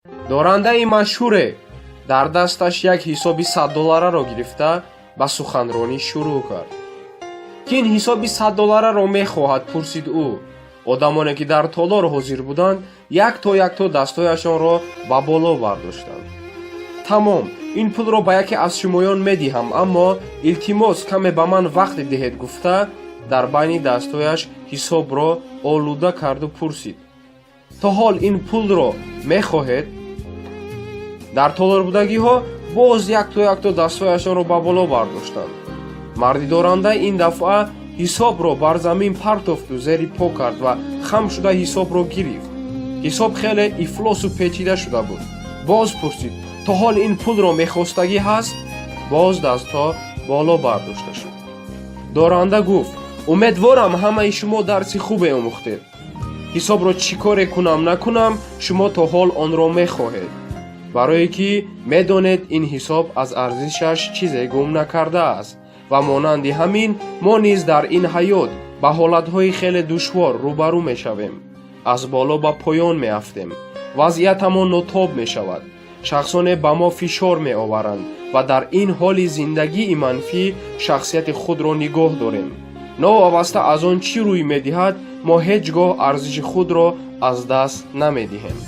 Дорандаи машҳуре дар дасташ як ҳисоби 100-доллараро гирифта, ба суханронӣ шурӯъ кард. «Ки ин ҳисоби 100-доллараро мехоҳад?» — пурсид ӯ. Одамоне, ки дар толор ҳозир буданд, якто якто дастҳояшонро ба боло бардоштанд. «Тамом, ин пулро ба яке аз шумоён медиҳам, аммо илтимос, каме ба ман вақт диҳед», — гуфта, дар байни дастҳояш ҳисобро олуда карду пурсид: «То ҳол ин пулро мехоҳед?» Дар толорбудагиҳо боз якто якто дастҳояшонро ба боло бардоштанд. Марди доранда ин дафъа ҳисобро бар замин партофту зери по кард ва хам шуда ҳисобро гирифт. Ҳисоб хеле ифлосу печида шуда буд. Боз пурсид: «То ҳол ин пулро мехостагӣ ҳаст?» Боз дастҳо боло бардошта шуд. Доранда гуфт: «Умедворам, ҳамаи шумо дарси хубе омӯхтед. Ҳисобро чӣ коре кунам накунам, шумо то ҳол онро мехоҳед, барое ки медонед, ин ҳисоб аз арзишаш чизе гум накардааст. Ва монанди ҳамин мо низ дар ин ҳаёт ба ҳолатҳои хеле душвор рӯбарӯ мешавем, аз боло ба поён меафтем, вазъиятамон нотоб мешавад, шахсоне ба мо фишор меоваранд ва дар ин ҳоли зиндагии манфӣ шахсияти худро нигоҳ дорем. Новобаста аз он чӣ рӯй медиҳад, мо ҳеҷ гоҳ арзиши худро аз даст намедиҳем».